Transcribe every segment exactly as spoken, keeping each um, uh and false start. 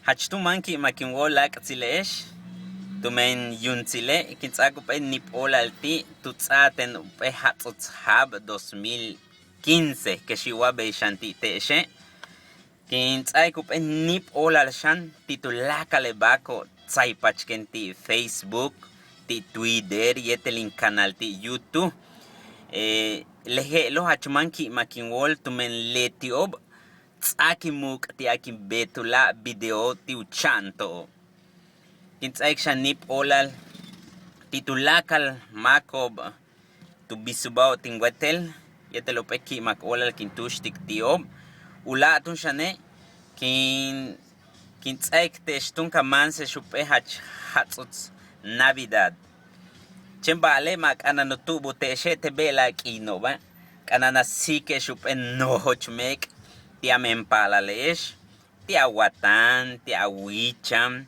Jach tu'un máan ki'imak in wóol láak'tsile'ex, tumen yuumtsile' kin ts'áak jump'éel níib óolal ti' tu ts'áaten jump'éel jats'uts jaab dos mil quince, kexi' wa bey xan ti' te'exe'. Kin ts'áaik jump'éel níib óolal xan ti' tuláakal le báako' tsaypachken ti' Facebook, ti' Twitter yéetel in canal ti' YouTube. Le je'elo' jach máan ki'imak in wóol tumen leti'ob ts'áak in muuk' ti'al kin beetula' video ti' u cha'anto'ob. Kin ts'áaik xan níib óolal ti' tuláakal máako'ob tu bisubáajo'ob tin wéetel yéetel jump'éel ki'imak óolal kin túuxtik ti'ob. U láak' túun xane' kin kin ts'áaik te'ex túun ka máanse'ex jump'éel jach jats'uts Navidad. Chéen ba'ale' ma' k'a'ana'an u tu'ubul te'exe' te' be'ela'al k'iino'oba', k'a'ana'an a síike'ex jump'éel nojoch meek' ti' a men paalale'ex, ti' a watan, ti' a wíichan,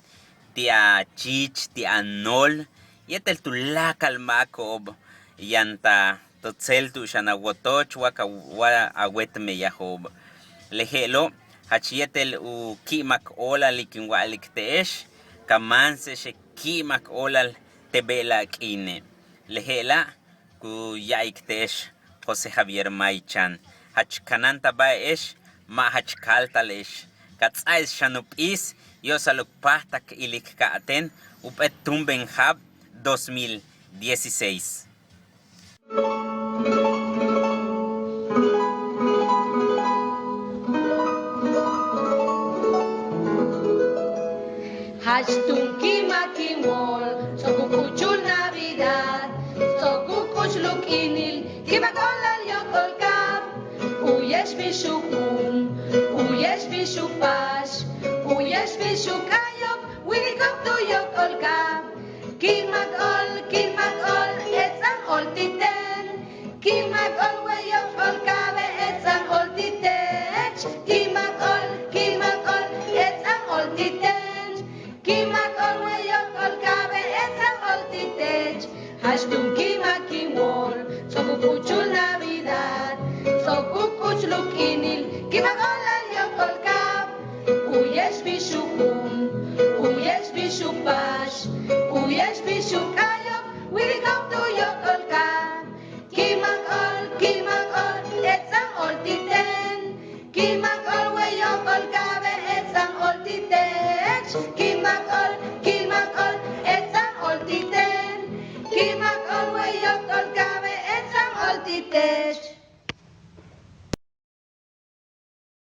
ti' a chich, ti' a nool yéetel tuláakal máako'ob yaan ta tu tseel tu'ux xan a wotoch wa ka wa a wéet meyajo'ob. Le je'elo' jach yéetel u ki'imak óolal kin wa'alik te'ex ka máanse'ex le ki'imak óolal te' be'ela'al k'iine'. Le je'ela' ku ya'alik te'ex José Javier May Chan, jach kanáantaba'ex, ma' jach kaaltale'ex, ka ts'áaik xan u p'iis yo'osal u páajtal k ilik ka'atéen jump'éel túumben jaab dos mil dieciséis. Jach túun ki'imak in wóol ts'o'ok u k'uchul Navidad, ts'o'ok u k'uchul u k'iinil ki'imak óolal yóok'ol kaab. U'uye'ex bix u juum, u'uye'ex bix u paax, u'uye'ex bix u k'ayo'ob wíiniko'ob tu yóok'ol kaab. Ki'imak óol, ki'imak óol, éets'a'an óol ti' teen. Ki'imak óol wey yóok'ol kaabe', éets'a'an óol ti' teech. Ki'imak óol, ki'imak óol, éets'a'an óol ti' teech. Ki'imak óol wey yóok'ol kaabe', éets'a'an óol ti' teech. Jach túun